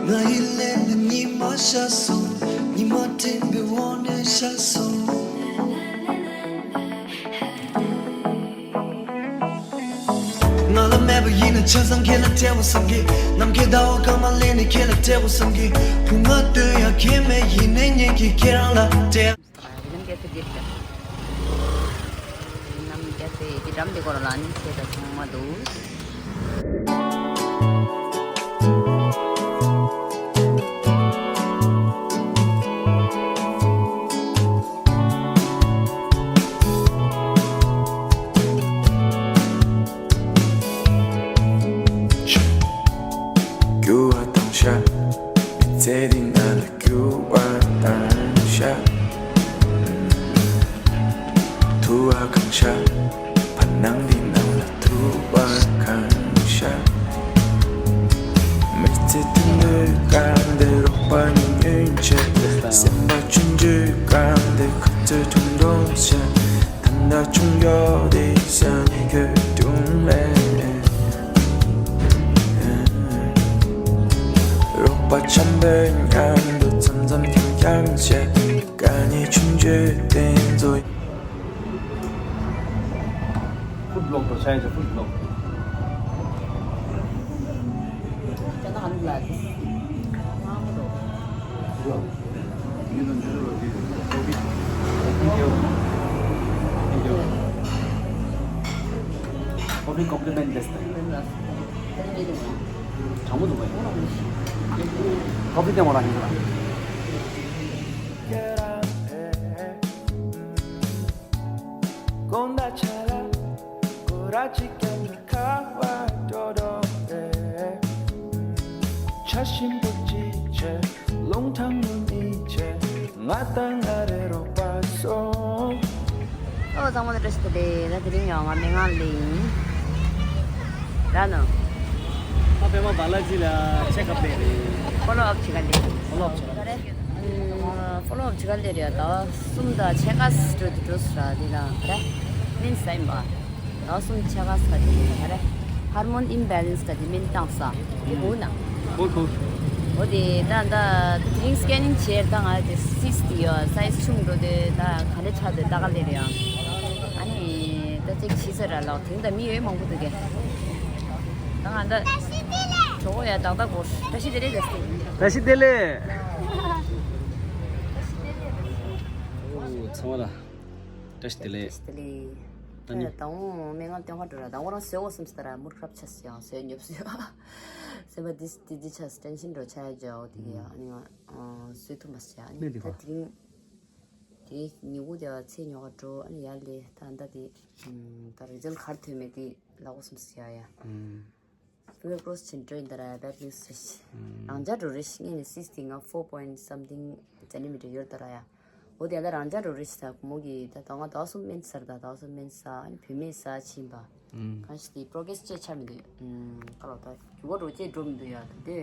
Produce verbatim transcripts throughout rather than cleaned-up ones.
ང་ཡི་ལས་ལ་ཉི་མ་ཤར་སོང་། ཉི་མ་སྤྲིན་པའི་འོག་ནས་ཤར་སོང་། ང་ལ་མེད་པ་ཡིན་ན་ཆ་ཚང་ཁྱེད་ལ་སྤྲད་པ་བསམ་གི། ནམ་མཁའི་ཟླ་བ་གང་མ་ལེན་ནས་ཁྱེད་ལ་སྤྲད་པ་བསམ་གི། བུ་ང་སྟོན་ཡ་ཁྱེད་མེད་ཡིན་ནའི་ཉན་གི་ཁྱེད་རང་ལ་སྤྲད། རི་ལམ་རྒྱ་སེ་འདིར་ལ། རི་ལམ་རྒྱ་སེ་འདི་འགྲམ་འདི་སྐོར་ལ་ནི་ཆེ་ད་ཚང་མ་འདུག་རྒྱུ་བ་དང་ཤ། མི་ཚེ་འདི་ང་ལ་རྒྱུ་བ་དང་ཤ། དུ་བ་གང་ཤ། བར་སྣང་འདི་ནང་ལ་དུ་བ་གང་ཤ། མི་ཚེ་དུད་འགྲོའི་སྐར་འདི། རོགས་པ་ཉིད་ཉོན་ཆེ། སེམས་པ་ཆུང་ཆུང་སྐར་འདི། ཁ་ཚོད་ཐུང་ཐུང་ཤ། ད་ལྟ་ཆུང་ཡོད་དེ་ཤ་ཉེ་ཁྱོད་དྲུང་ལས། རོགས་པ་འཆམ་པོའི་མཉམ་དུ་མཚམས་མཚམས་ཀྱང་ཀྱང་བཤད། དཀའ་ཉེ་ཆུང་ཆུང་དེ་ཚོ། Food vlog འགྲོ་བྱ་ཡིན་ཟེར། Food vlog. Coffee compliment this time. གྲང་མོ་འདུག་པས། Coffee དེ་མོ་རང་ཡིན་པ། དགོང་དག་ཆ་ལ་སྐོར་ར་གཅིག་ཀྱང་ཁ་བ་འགྲོ་འགྲོ་རེད། ཆ་ཞིམ་པོ་གཅིག་བྱས། རླུང་ཐང་ངུ་གཉིས་བྱས། ང་དང་ང་རེ་རོགས་པ་སོང་། ཨོ་ཚང་མ་ལ་བཀྲ་ཤིས་བདེ་ལེགས། ད་དེ་རིང་ཡང་ང་སྨན་ཁང་ལ་ཡིན། ར་ནོ། ང་པད་མ་བ་ལ་ཇི་ལ་ཆེ་ཁ་པེ་རེད། ཕོ་ལོ་ཨབ་བྱེད་ག་ལེ། ཕོ་ལོ་ཨབ་བྱེད་ག་ལེ། ཕོ་ལོ་ཨབ་བྱེད་ག་ལེ་རེད། ཟླ་བ་གསུམ་དང་ཕྱེད་ཀ་འགྲོ་དུས་འགྲོ་སོང་ར། དེ་ལ་ར་སྨན་ཟ་ཡིན་པ། ཟླ་བ་གསུམ་ཕྱེད་ཀ་ཟ་དེ་ར། ཧར་མོན་ཨིམ་བེ་ལེན་སི་ག་དེ་སྨན་བཏང་ས་དེ་གོ་ན། གོ་གོ། འོ་དེ་ད་ད་དེ་རིང་སི་ཀེ་ནིང་བྱས། ད་ང་དེ་སིས་དེ་ཡོད། སའི་ཛི་ཆུང་འགྲོ་དེ་ད་ག་འདྲ་ཆགས་དེ་ལྟ་ག་ལེ་རེད་ཡ། ཨ་ནི་ད་ཅིག་བྱིས་ས་ར་ལགས། དེང་ད་མི་ཡོད་མང་པོ་འདུག་གས། ད་ང་ད་གྲོགས་ཡ་ཏག་ཏག་གོ། བཀྲ་ཤིས་བདེ་ལེགས་ཟེར་ཏེ། བཀྲ་ཤིས་བདེ་ལེགས། ཚང་མ་ལ་བཀྲ་ཤིས་བདེ་ལེགས། བཀྲ་ཤིས་བདེ་ལེགས། ཨ་ནི་ད་དང་པོ་སྨན་ཁང་སྟོན་ཁ་འགྲོ་ར། ད་ཁོ་རང་བཟོས་འོ་སེམས་སི་ད་ར་མུར་ཁྲབ་ཆ་སི་ཡང་བཟོས་ཉོབ་སི་ཡང་སེམས་པ་འདི་འདི་འདི་ཆ་སི་ཊེན་ཤིན་འགྲོ་ཆ་ཡ་ཇོ་འོ་དེ་གི་ཡ། ཨ་ནི་ང་བཟོས་ཐུབ་མ་སི་ཡ། ཨ་ནི་ད་དེ་རིང་དེ་ཉི་གུ་དེ་ཚེ་ཉོ་ག་འགྲོ། ཨ་ནི་ཡ་ལེ་ད་ད་དེ་ད་རི་ཛལ་གར་ཐོན་མེད་དེ་ལ་འོ་སེམས་སི་ཡ་ཡ། ཕི་ཝེ་ཀྲོ་སི་ཆེན་འགྲོ་ཡིན་ད་ར་ཡ། བེཌ་ནིའུ་སི་རེད། རང་འཇགས་འགྲོ་རེད་ཤི། ངས་ནི་སིས་དེ་ང་ཕོར་པོ་ཡིན་སམ་ཐིང་སེན་ཊི་མི་ཊར་ཡོད་ད་ར་ཡ། འོ་དེ་ཡ་ད་རང་འཇགས་འགྲོ་རེད་ཤི། ད་ཁོ་མོ་གི་ད་ད་ང་ཟླ་བ་གསུམ་སྨན་ཟ་ར། ད་ཟླ་བ་གསུམ་སྨན་ཟ། ཨ་ནི་བུད་མེད་ཟ་ཕྱིན་པ། གང་ཞིག་དེ་པྲོ་གེ་རེ་སི་ཅེ་ཆ་མི་འདུག་ཨུམ་ཁ་ལོ་ད་རྒྱུ་བ་འགྲོ་ཅེ་འགྲོ་མི་འདུག་ཡ། ད་དེ་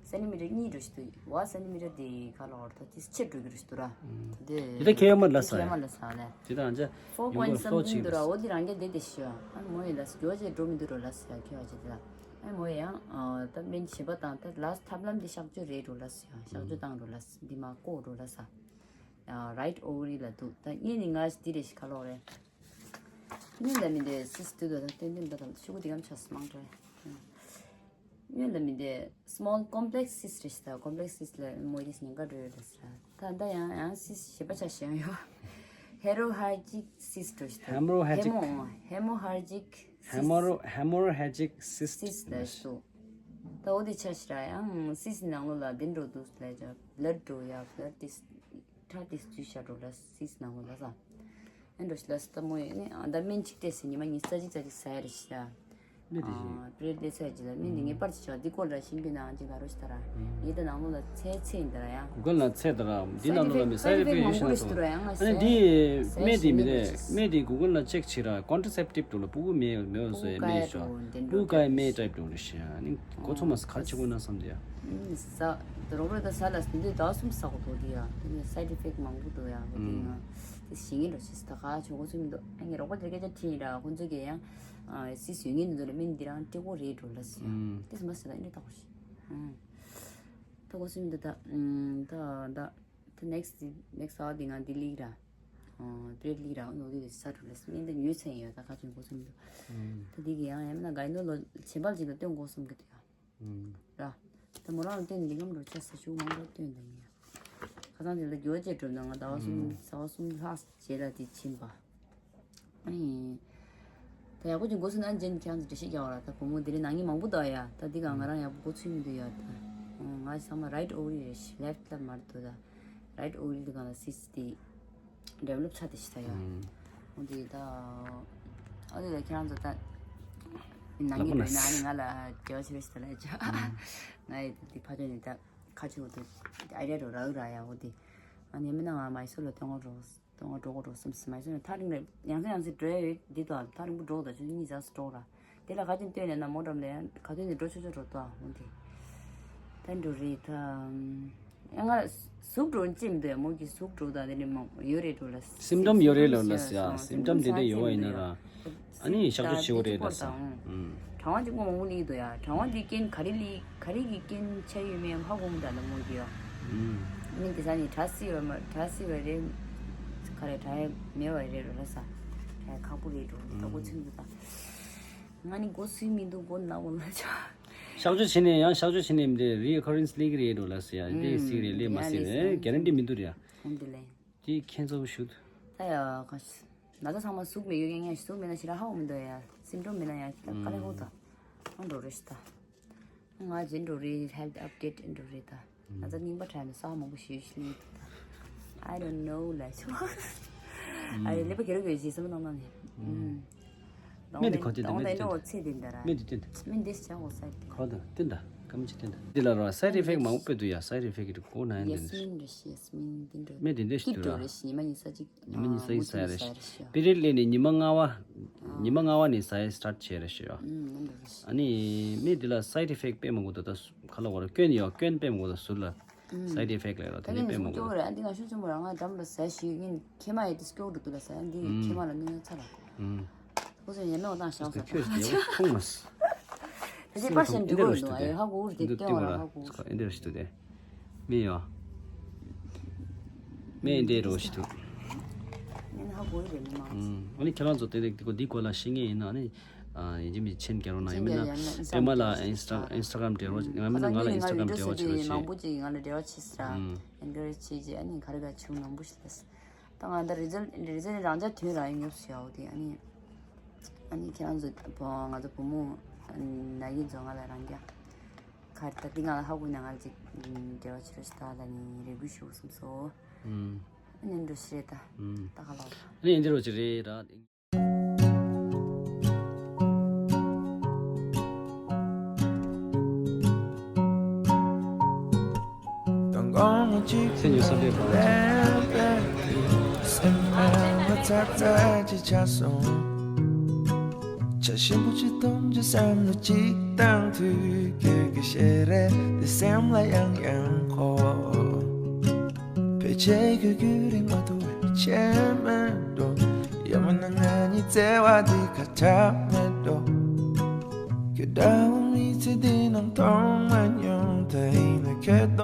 སེན་ཊི་མི་ཊར་གཉིས་འགྲོ་ཞིག་འདུག་བ། སེན་ཊི་མི་ཊར་དེ་ཁ་ལོ་ད་དེ་ཆེ་འགྲོ་གི་རེད་ཞིག་འདུག་ར། ད་དེ་དེ་ད་ཁེ་ཡོད་མ་ལ་ས་ཁེ་ཡོད་མ་ལ་ས་ལ། དེ་དང་ཅ་ཕོར་པོ་ཡིན་སམ་ཐིང་འདུག་ར། འོ་དེ་རང་རྒྱ་དེ་དེ་ཤི་ཡ། ཨ་ནི་མོ་ཡི་ལ་ས་རྒྱུ་བ་ཅེ་འགྲོ་མི་འདུག་རོ་ལ་ས་ཡ། ཁེ་ཡོད་ཅེ་དེ་ལ། ཨ་མོ་ཡང་ད་སྨན་བྱེད་པ་དང་ད་ལ་ཐབས་ལམ་འདི་གཤག་བཅོས་རེད་འགྲོ་ལ་ས་ཡ། གཤག་བཅོས་བཏང་འགྲོ་ལ་ས། འདི་མ་ཀོ་འགྲོ་ལ་ས། རའིཊ་ཨོ་ཝ་རི་ལ་འདུག་ད་ངས་ནི་ང་འདི་རེ་ཞིག་ཁ་ལོག་རེད། སྨན་ད་མི་འདི་སིས་འདུག་ད་ཏན་ཏན་ད་ད་ཤུ་གུ་འདི་གམ་ཆ་སི་མང་དྲགས། སྨན་ད་མི་འདི་སི་མོལ་ཀོམ་པི་ལེག་སི་སིས་རེ་ཞིག་ད་ཀོམ་པི་ལེག་སི་སིས་ལ་མོ་འདི་ཉེན་ཁ་འགྲོ་ཡོད་ད་ས། ད་ད་ཡང་ཡང་སིས་ཞེས་པ་ཆ་ཞིག་ཡང་ཡོད། ཧེ་རོ་ཧ་ཇིག་སིས་འགྲོ་ཞིག་ད། ཧེ་མོ་རོ་ཧ་ཇིག་ཧེ་མོ་ཧེ་མོ་ཧ་ཇིག་ཧེ་མོ་རོ་ཧེ་མོ་རོ་ཧ་ཇིག་སིས་སིས་ལ་སུ། ད་འོ་དེ་ཆ་ཞིག་ར་ཡང་སིས་ནང་ལོགས་ལ་འདི་འགྲོ་འདུག་ལ་ཅག་བླད་འགྲོ་ཡ། བླད་དེ་ཁྲག་དེ་འཛུལ་བཞག་འགྲོ་ལ་སིས་ནང་ལོགས་ལ་ས། ཨེ་འགྲོ་ཞིག་ལ་ས་ད་མོ་ཡ་ནི་ཨ་ད་སྨན་གཅིག་སྤྲད་ཟེར་ཉི་མ་ཉི་ཤུ་རྩ་གཅིག་རྩ་གཅིག་ཟ་ཡ་རེད་ཤི་ད། ཨ་པི་རེད་ལེ་ཚ་ཡ་ཅིག་ལ་སྨན་འདི་ངེས་པར་ཅིག་བྱ། འདི་སྐོར་ལ་ཤེས་མཁན་ནའང་ཅིག་ལ་རོ་ཞིག་ད་ར། ངས་ད་ནང་ལོགས་ལ་ཚད་ཚད་ཡིན་ད་ར་ཡང་། གུ་གལ་ལ་ཚད་ད་ར། འདི་ནང་ལོགས་ལ་མི་སའིཌ་ཨི་ཕེག་མང་པོ་རེད་ཤི་ད་ར་ཡང་། ང་ཨ་ནི་འདི་སྨན་འདི་མི་རེད། སྨན་འདི་གུ་གལ་ལ་ཅེག་བྱེད་ར། ཀོན་ཊ་སེབ་ཊིབ་འགྲོ་ལ་སྤུ་གུ་མེད་མེད་བཟོ་ཡ་མེད་ཤོ། སྤུ་གུ་ག་ཡ་མེད་ཊའིབ་འགྲོ་རེད་ཤི་ཡ། ཨ་ནི་གོ་ཚོ་མ་ས་ག་རེ་བྱེད་དགོས་ན་བསམ་དེ་ཡ། ཟ། ད་རོགས་རོགས་ད་ཟ་ལ་ཟ་འདི་ཟླ་གསུམ་ཟ་གོ་འདུག་འདི་ཡ། དེ་ནས་སའིཌ་ཨི་ཕེག་མང་པོ་འདུག་ཡ། འོ་དེ་ང་དེ་ཞིག་ངེས་འགྲོ་ཞིག་ད་ག་བྱེད་དགོས་ཚུལ་མི་འདུག་ཨ་ནི་རོགས་པ་དེ་སྐད་ཆ་དྲིས་ཡིན་ར། ཁོང་ཚོས་ཀྱི་ཡང་སིས་ཡོད་ངེས་འདུག་ལ་སྨན་འདི་རང་སྤྲད་དགོས་རེད་འགྲོ་ལ་ཟེར་ཡ། དེ་ཟ་མ་ཟ་ད་ཨ་ནི་ད་གོ་ཞིག་ད་གོ་སིམ་འདི་ད་ད་ད་ད་next next hour འདི་ང་འདི་ལིག་ར། ཨ་པྲེད་ལིག་ར་ནོ་འདི་ས་རུ་ལས་མིན་འདི་ཉོས་ཚན་ཡོད། ད་ཁ་ཆུང་གོ་སིམ་འདི་ད་འདི་གི་ཡང་ཡང་མིན་ན་ག་ཡིན་ནོ་ལོ་ཆེན་པ་ཅིག་ལ་སྟོན་གོ་སིམ་གི་འདུག་ཡ། ར། ད་མོ་རང་ལ་བསྟན་འདི་གམ་འགྲོ་ཆ་ས་ཞུ་མང་པོ་བསྟན་ད་ཡིན་ཡ། ཁ་སང་དེ་ལ་རྒྱུ་བ་བཅད་གྲུབ་ན་ང་ཟླ་བ་གསུམ་ཟླ་བ་གསུམ་ལྷག་རྗེས་ལ་དེ་ཕྱིན་པ། ཨ་ནི། ད་ཡག་པོ་ཅིག་འགོ་ཚུགས་ན་ཇེན་ཁྱེད་རང་ཚོ་འགྲེལ་བཤད་རྒྱག་པ་ར། ད་བུ་མོ་དེ་རིང་ནང་ཉིན་མང་པོ་འདུག་ཡ། ད་འདི་ག་ང་རང་ཡག་པོ་འགོ་ཚུགས་མི་འདུག་ཡ། ད་ང་ཚང་མ་right over རེད་ཤི་left ལ་མར་འདུག་ད་right over དེ་ག་ལ་སིས་དེ་develop ཆ་དེ་ཤི་ད་ཡ། འོ་དེ་ད་ཨ་དེ་ལ་ཁྱེད་རང་ཚོ་ད་ནང་ཉིན་འགྲོ་ན་ཨ་ནི་ང་ལ་རྒྱལ་བ་ཆེ་རེ་ཤི་ད་ལ་ཡ་ཅག་ང་ཡི་དེ་ཕ་ཆོས་ནི་ད། ཁ་ཆུ་དེ་ཨ་རེ་རོ་ར་ར་ཡ་འོ་དེ། ཨ་ནི་མིན་ན་ང་མའི་སུ་ལ་སྟོན་གོ་འགྲོ་སྟོན་གོ་འགྲོ་གོ་འགྲོ་སམ་སི་མའི་སུ་ནི་ཐག་རིང་རེ་ཡང་སེ་ཡང་སེ་འགྲོ་ཡ་ཡོད་འདི་དོ་ཐག་རིང་པོ་འགྲོ་ད་ཆུ་གཉིས་ཟ་སུ་འགྲོ་ར། དེ་ལ་ག་ཅིན་སྟོན་ནས་ན་མོ་འགྲམ་ལ་ཡང་ག་དུས་ནས་འགྲོ་ཆོ་ཆོ་འགྲོ་དོ་འོ་དེ། ད་འགྲོ་རེད་ད། ཡང་ང་ཟུག་འགྲོ་ཅི་མི་འདུག་ཡ་མོ་གི་ཟུག་འགྲོ་ད་དེ་ནི་མ་ཡོད་རེད་འགྲོ་ལ། སིམ་ཊོམ་ཡོད་རེད་ལབ་ལ་ཟེར་ཡ། སིམ་ཊོམ་དེ་འདྲ་ཡོད་པ་ཡིན་ན་ར། ཨ་ནི་གཤག་བཅོས་བྱེད་དགོས་རེད་ད་ཟེར། ཨུམ། གྲང་བ་གཅིག་པོ་མང་པོ་སླེབས་འདུག་ཡ། གྲང་བ་འདི་རྐྱེན་ག་རེ་སླེབས་ག་རེ་གི་རྐྱེན་ཆགས་ཡོད་མེད་ཧ་གོ་མི་འདུག་ལ་མོ་གི་ཡ། ཨུམ། མི་འདི་ས་ནི་གྲ་སི་བ་མ་གྲ་སི་བ་རེད། ག་རེ་གྲ་ཡ་མེད་བ་རེད་རོ་ལ་ས། གྲ་ཡ་ཁག་པོ་རེད་འགྲོ་ད་གོ་ཚུན་འདུག་ད། ང་ནི་གོ་སུས་མི་འདུག་གོ་ན་གོ་ལ་ཆ། གཤག་བཅོས་བྱས་ནས་ཡང་གཤག་བཅོས་བྱས་ནས་མི་འདྲ་རི་ཨ་ཁོ་རེན་སི་སླེབས་ཀྱི་རེད་འགྲོ་ལ་ཟེར་ཡ། འདི་སླེབས་ཀྱི་རེད་སླེབས་མ་སླེབས་རེད་ག་རེ་འདྲི་མི་འདུག་རེད་ཡ། འོང་དེ་ལས། དེ་ཁྱེད་ཚོ་ཞུ། ད་ཡ་ག་ན་ཚ་ཚང་མ་ཟུག་མེད་ཡོད་ཀྱང་ཡང་ཟུག་མེད་ན་ཞེ་དྲག་ཧ་གོ་མི་འདུག་ཡ། སིམ་ཊོམ་མེད་ན་ཡང་ཞེ་དྲག་དཀའ་ལས་ཧོ་ད། ཨང་འགྲོ་རེ་ཞེ་ད། ང་རྗེས་འགྲོ་རེ་health update འགྲོ་རེ་ད། ན་ཚ་རྙིང་པ་དྲན་ནས་ས་མང་པོ་ཞུས་ཤིག་ལེན་ད། I don't know ལ་ཆོ། ཨ་ཡ་ཀླད་པ་གེ་རུ་གེ་ཞིག་སེམས་ནང་ནང་ནས། སྨན་དེ་གོ་དེ་དང་སྨན་དེ་སྟོན་དང་། ཚེ་དེ་འདྲ་ར། སྨན་དེ་སྟོན་དང་། སྨན་དེ་བྱ་འོ་ས་དེ། གོ་དང་སྟོན་དང་། སྐམ་ཆུ་སྟོན་དང་། འདི་ལ་རོ་side effect མང་པོ་དཔེ་འདུག་ཡ། side effect གི་གོ་ན་ཡིན་ཡ་དེ། སྨན་རེ་ཞིག་སྨན་དེ་འདྲ། སྨན་དེ་འདྲ་ཞིག་འདུག་ར། སྐྱིད་འགྲོ་རེ་ཞིག་ཉི་མ་གཉིས་ས་གཅིག་ཉི་མ་གཉིས་ས་གཅིག་ཟ་ཡ་རེ་ཞིག་པི་རིད་སླེབས་ནས་ཉི་མ་ལྔ་བ། ཉི་མ་ལྔ་བ་ནས་ཟ་ཡ་start བྱས་རེ་ཞིག་ཡ། ཨ་ནི་སྨན་དེ་ལ་side effect དཔེ་མང་པོ་འདུག་ད་ཁ་ལ་བ་ར་སྐྱོན་ཡོད་སྐྱོན་དཔེ་མང་པོ་འདུག་ཟུར་ལ། side effect ལ་རོ་དེ་ནས་དཔེ་མང་པོ་འདུག་ཨ་འདི་ང་ཤུ་ཆུ་མོ་རང་ང་འགྲམ་ལ་ཟ་ཞིག་ཡིན་ཁྱེད་མ་ཡི་དེ་སྐྱོ་འགྲོ་འདུག་ལ་ཟ་ཡ་འདི་ཁྱེད་མ་ལ་གནོད་ཡ་ཚ་ལ། ཁོ་ཚོས་ཡ་མེད་འོ་ཏང་ཤག་ཟ་ཁྱོད་ཀྱི་ཁོང་མ་ཟ། དེ་ཚེ་པར་ཤན་འདི་གོ་འདུག་ཨ་ཡོད་ཧ་གོ་རུ་དེ་སྟོན་བ་ར་ཧ་གོ་རུ། འདི་ར་ཞིག་འདུག་དེ། མི་ཡོད། མི་འདི་རོ་ཞིག་འདུག་མི་ཧ་གོ་རུ་རེད་མི་མང་། ཨ་ནི་ཁྱེད་རང་ཚོ་དེ་རིགས་འདི་གོ་འདི་གོ་ལ་ཤེས་ངེས་ཡིན་ན་ཨ་ནི། ཡིན་གཅིག་མིན་གཅིག་མཆན་རྒྱག་རོགས་གནང་། ཡིན་མིན་ན་པད་མ་ལ་ཨིན་སི་ཊ་ཨིན་སི་ཊ་གྷ་རམ་འབྲེལ་བ་ང་མིན་ན་ང་ལ་ཨིན་སི་ཊ་གྷ་རམ་འབྲེལ་བ་བྱེད་རོགས་བྱེད། མང་པོ་ཅིག་ང་ལ་འབྲེལ་བ་བྱེད་ས་ཨེན་ཀ་རེཇ་བྱེད་ཅིག་ཨ་ནི་ག་རེ་ག་བྱུང་མང་པོ་ཞིག་ལས། ད་ང་ད་རི་ཛལ་རི་ཛལ་རང་འཇགས་ཐོན་རང་ཡིན་ངེས་སུ་ཡོད་དེ་ཨ་ནི། ཨ་ནི་ཁྱེད་རང་ཚོ་བོ་ང་ཚོ་བུ་མོ་ན་གིན་ཚོ་ང་ལ་རང་རྒྱ་ག་རེ་ད་འདི་ང་ལ་ཧ་གོ་ན་ང་ལ་ཅིག་འབྲེལ་བ་བྱེད་རོགས་ཞེས་ད་ལ་ནི་རེ་སྐུལ་ཞུ་བསམ་སོ། ཨ་ནི་འགྲོ་ཞེས་རེད་ད། ད་ག་ལ། ཨ་ནི་འདི་རོགས་ཅིག་རེད་ད། སེམས་ཉོ་ས་འདྲེས་པ། སེམས་ལ་མ་ཚག་ཚག་ཅིག་ཆགས་སོང་། བྱ་ཞིམ་པོ་ཅིག་འཐུང་རྒྱུ་བསམ་བློ་ཅིག་བཏང་དུས་ཁྱོད་ཀྱི་ཞལ་རས་འདི་སེམས་ལ་ཡང་ཡང་འཁོར། ཕལ་ཆེར་ཁྱོད་རྒྱུད་རིང་མ་ཐུབ་པའི་ཆད་མེད་འགྲོ། ཡང་མིན་ན་ང་གཉིས་བརྩེ་བ་འདི་ཁ་གྲག་མེད་འགྲོ། ཁྱོད་འདྲ་བོ་མི་ཚེ་འདི་ནང་མཐོང་མ་མྱོང་། ད་ཡིན་ན་ཁྱོད་དོ།